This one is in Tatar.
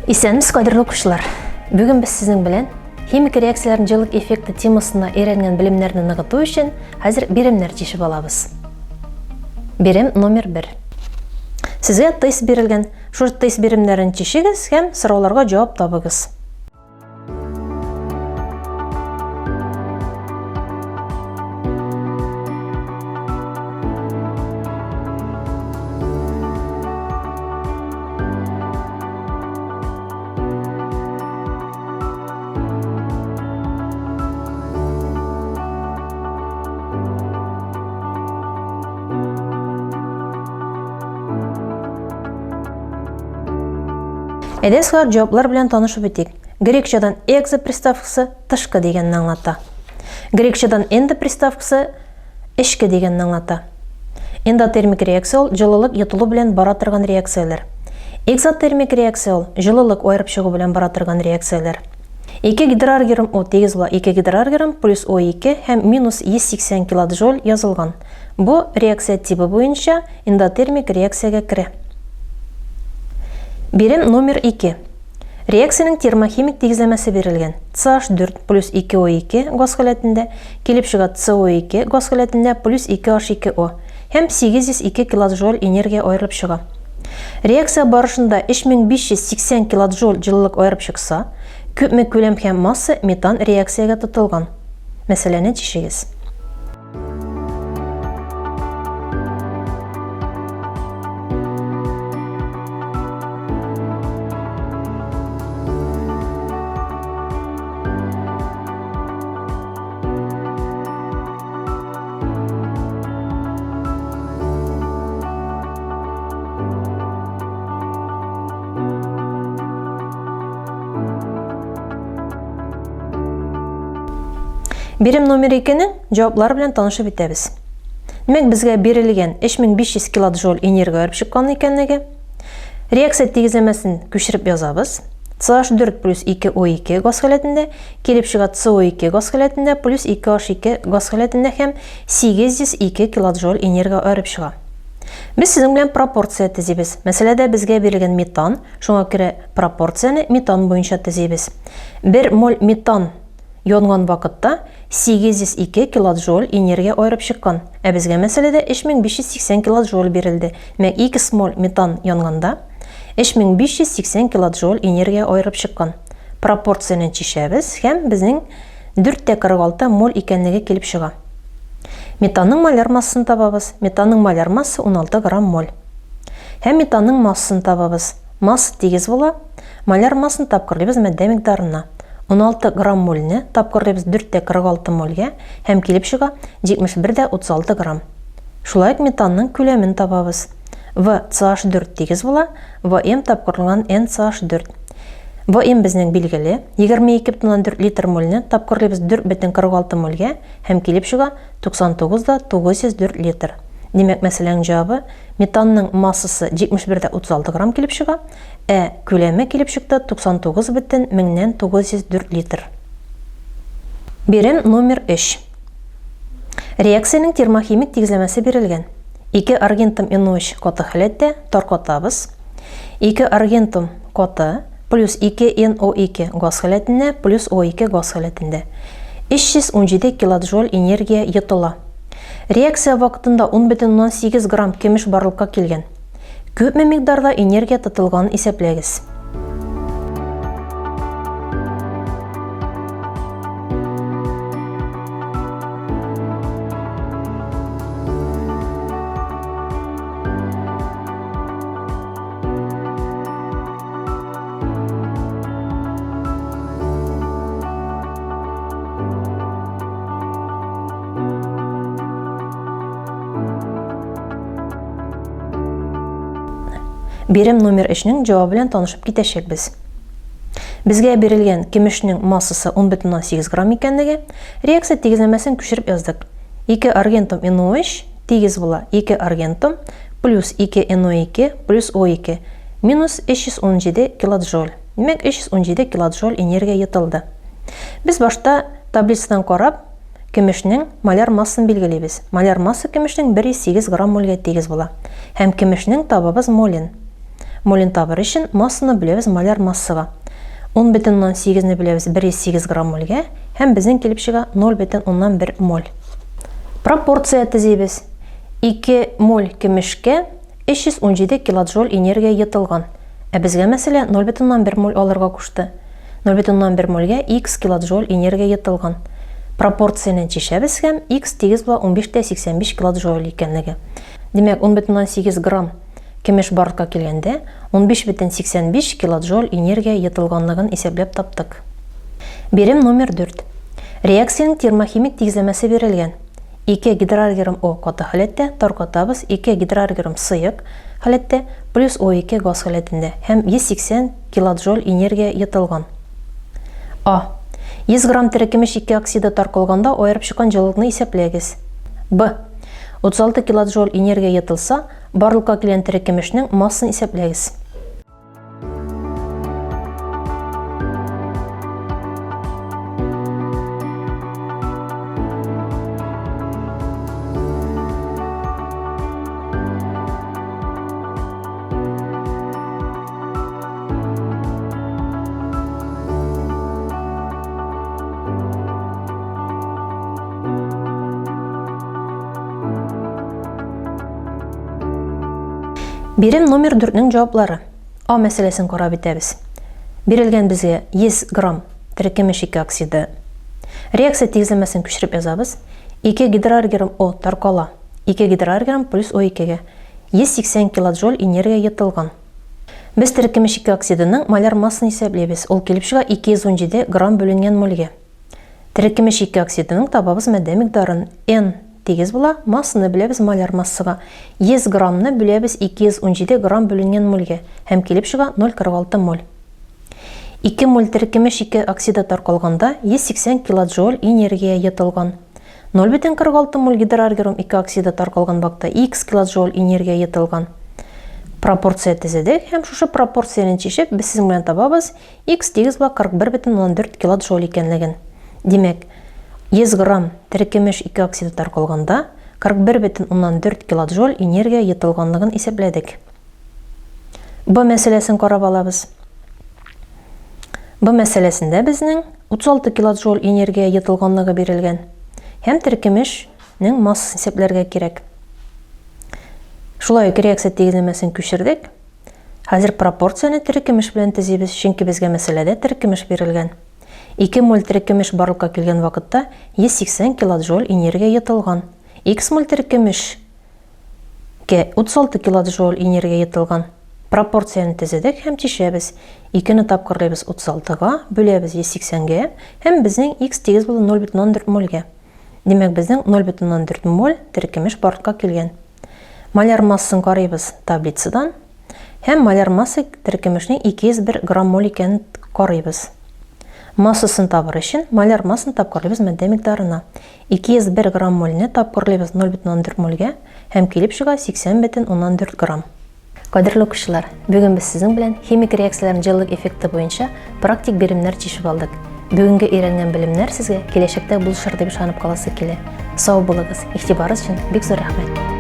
Исәнмесез, кадерле укучылар! Бүген без сезнең белән химик реакцияләрнең җылылык эффекты темасына өйрәнгән белемнәрне ныгыту өчен хәзер биремнәр чишеп алабыз. Бирем номер 1. Сезгә тест бирелгән. Шул тест биремнәрен чишегез һәм сорауларга җавап табыгыз. Әйдәгез, җаваплар белән танышып үтик. Грекчадан экзо приставкасы тышкы дигәнне аңлата. Грекчадан эндо приставкасы эчке дигәнне аңлата. Эндотермик реакция ул җылылык йотылу белән бара торган реакцияләр. Экзотермик реакция ул җылылык аерып чыгу белән бара торган реакцияләр. 2 гидраргирум О тигез була 2 гидраргирум плюс О2 һәм минус 180 килоджоуль язылган. Бу реакция тибы буенча эндотермик реакциягә керә. Бирем номер 2. Реакциянең термохимик тигезләмәсе бирелгән. CH4 плюс 2O2 газ халәтендә килеп чыга CO2 газ халәтендә плюс 2H2O һәм 802 килоджоуль энергия аерылып чыга. Реакция барышында 3580 килоджоуль җылылык аерып чыкса, күпме күләм һәм масса метан реакциягә тотылган? Мәсьәләне чишегез. Бирем номер 2-нең җаваплары белән танышып үтәбез. Димәк, безгә бирелгән 3500 килоджоуль энергия аерып чыккан икәнлеге. Реакция тигезләмәсен күчереп язабыз. CH4 плюс 2O2 газ халәтендә килеп чыга CO2 газ халәтендә плюс 2H2 газ халәтендә һәм 802 килоджоуль энергия аерып чыга. Без сезнең белән пропорция төзибез. Мәсьәләдә безгә бирелгән метан, шуңа күрә пропорцияне метан буенча төзибез. 1 моль метан янган вакытта 802 килоджоуль энергия аерып чыккан. Ә безгә мәсьәләдә 3580 килоджоуль бирелде. Димәк, 2 моль метан янганда 3580 килоджоуль энергия аерып чыккан. Пропорцияне чишәбез һәм безнең 4,46 моль икәнлеге килеп чыга. Метанның моляр массасын табабыз. Метанның моляр массасы 16 грамм моль. Һәм метанның массасын табабыз. Масса тигез була. Моляр массаны тапкырлыйбыз матдә микъдарына. 16 грамм мольне тапкырлыйбыз 4,46 мольгә һәм килеп чыга 71,36 грамм. Шулай ук метанның күләмен табабыз. VCH4 тигез була, VM тапкырланган NCH4. VM безнең билгеле, 22,4 литр мольне тапкырлыйбыз 4,46 мольгә һәм килеп чыга 99,904 литр. Димәк, мәсьәләнең җавабы метанның массасы 71,36 грамм килеп чыга, ә күләме килеп чыкты 99,904 литр. Бирем номер 3. Реакциянең термохимик тигезләмәсе бирелгән. 2 аргентум NO3 каты халәттә таркатабыз. 2 аргентум каты плюс 2 NO2 газ халәтендә плюс O2 газ халәтендә. 317 килоджоуль энергия йотыла. Реакция вакытында 10,8 грамм көмеш барлыкка килгән. Күпме микъдарда энергия тотылганын исәпләгез. Бирем номер 3-нең җавабы белән танышып китәчәкбез. Безгә бирелгән көмешнең массасы 10,8 грамм икәнлеге, реакция тигезләмәсен күчереп яздык. 2 аргентум NO3 тигез була 2 аргентум плюс 2 NO2 плюс O2 минус 317 килоджоуль. Димәк, 317 килоджоуль энергия йотылды. Без башта таблицадан карап, көмешнең моляр массасын билгелибез. Моляр масса көмешнең 108 грамм мольгә тигез була. Һәм көмешнең табабыз молен. Молен табыр өчен массаны бүләбез моляр массага. 10,8 не бүләбез 108 грамм мольгә һәм безнең килеп чыга 0,1 моль. Пропорция төзибез. 2 моль көмешкә 317 килоджоуль энергия йотылган. Ә безгә мәсьәлә 0,1 моль алырга кушты. 0,1 мольгә x килоджоуль энергия йотылган. Пропорцияне чишәбез һәм x тигез була 15,85 килоджоуль икәнлеге. Димәк, 10,8 грамм көмеш барлыкка килгәндә, 15,85 килоджоуль энергия йотылганлыгын исәпләп таптык. Бирем номер 4. Реакциянең термохимик тигезләмәсе бирелгән. 2 гидраргирум О каты халәттә, таркатабыз, 2 гидраргирум сыек халәттә, плюс О2 газ халәтендә һәм 180 килоджоуль энергия йотылган. А. 100 грамм терекөмеш 2 оксиды таркалганда аерып чыккан җылылыкны исәпләгез. Б. 36 килоджоуль энергия йотылса, барлыкка килгән терекөмешнең массын исәпләгез. Бирем номер 4-нең җаваплары. А мәсьәләсен карап итәбез. Бирелгән безгә 100 грамм терекөмеш 2 оксиды. Реакция тигезләмәсен күчереп язабыз. 2 гидраргирум О таркала. 2 гидраргирум плюс О2-гә. 180 килоджоуль энергия йотылган. Без терекөмеш 2 оксидының моляр массын исәплибез. Ул килеп чыга 217 грамм бүленгән мольгә. Терекөмеш 2 оксидының табабыз матдә микъдарын. N тигез була, массаны бүләбез моляр массага. 100 граммны бүләбез 217 грамм бүленгән мольгә һәм килеп чыга 0,46 моль. 2 моль терекөмеш 2 оксиды таркалганда 180 килоджоуль энергия йотылган. 0,46 моль гидраргирум 2 оксиды таркалган бакта X килоджоуль энергия йотылган. Пропорция төзедек һәм шушы пропорцияне чишеп без сезнең белән табабыз X тигез була 41,4 килоджоуль икәнлеген. Димәк, 100 грамм терекөмеш 2 оксиды таркалганда 41,4 килоджоуль энергия йотылганлыгын исәпләдек. Б мәсьәләсен карап алабыз. Б мәсьәләсендә безнең 36 килоджоуль энергия йотылганлыгы бирелгән һәм терекөмешнең массасын исәпләргә кирәк. Шулай ук реакция тигезләмәсен күчердек. Хәзер пропорцияне терекөмеш белән төзибез, чөнки безгә мәсьәләдә терекөмеш бирелгән. 2 моль терекөмеш барлыкка килгән вакытта 180 килоджоуль энергия йотылган. Х моль терекөмеш ке 36 килоджоуль энергия йотылган. Пропорцияне төзедек һәм чишәбез. 2-не тапкырлыйбыз 36-га, бүләбез 180-гә һәм безнең х тигез була 0,4 мольгә. Димәк, безнең 0,4 моль терекөмеш барлыкка килгән. Моляр массасын карыйбыз таблицадан. Һәм моляр масса теркемешнең 201 грамм моль икәнен карыйбыз. Массасын табыр өчен моляр массаны тапкырлыйбыз матдә микъдарына. 201 грамм мольне тапкырлыйбыз 0,4 мольгә һәм килеп чыга 80,4 грамм. Кадерле укучылар, бүген без сезнең белән химик реакцияләрнең җылылык эффекты буенча практик биремнәр чишеп алдык. Бүгенге өйрәнгән белемнәр сезгә киләчәктә булышыр дип ышанып каласы килә. Сау булыгыз, игътибарыгыз өчен бик зур рәхмәт.